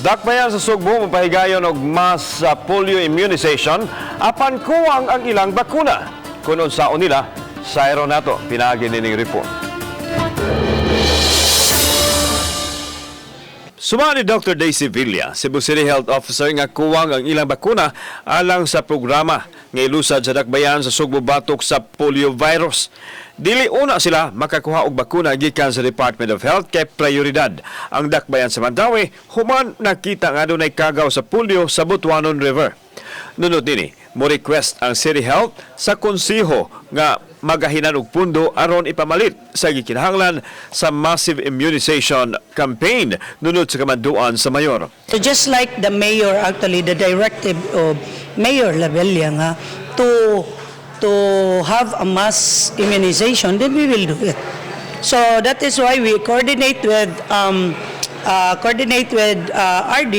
Dakbayan sa Sugbo mapahigayon og mass polio immunization apan kuwang ang ilang bakuna. Kung unsaon nila, sayro nato pinaagi nining report. Suma ni Dr. Daisy Villa, Cebu City Health Officer, nga kuwang ang ilang bakuna alang sa programa nga ilusad sa dakbayan sa Sugbo batok sa polio virus. Dili una sila makakuha og bakuna gikan sa Department of Health kay prioridad ang dakbayan sa Mandaue human nakita nga adunay kagaw sa polio sa Butuanon River. Nunot nini, mo request ang City Health sa konseho nga magahinan og pundo aron ipamalit sa gikinahanglan sa massive immunization campaign nunod sa kamanduan sa mayor. So just like the mayor, actually, the directive of Mayor Labella nga, to have a mass immunization, then we will do it. So that is why we coordinate with RD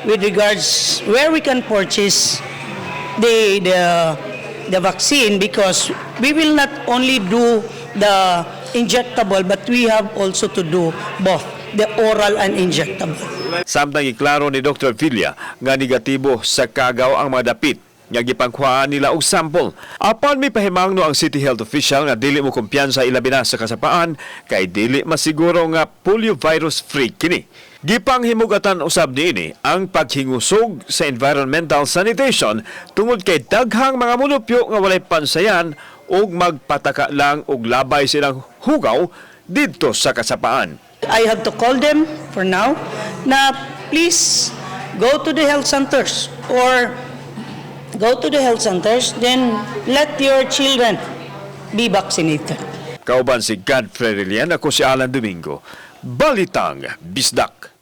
with regards where we can purchase the vaccine, because we will not only do the injectable, but we have also to do both the oral and injectable. Samtang iklaro ni Dr. Villa nga negatibo sa kagaw ang mga dapit nga gipangkuhaan nila og sample. Apan may pahimangno ang City Health Official nga dili mo kumpiyansa, ilabi na sa kasapaan, kay dili masiguro nga polio virus free kini. Gipanghimugatan usab niini ang paghingusog sa environmental sanitation tungod kay daghang mga mulupyo nga walay pansayan ug magpataka lang og labay silang hugaw didto sa kasapaan. I have to call them for now na please go to the health centers or go to the health centers, then let your children be vaccinated. Kauban si Godfrey Relian, ako si Alan Domingo. Balitang Bisdak.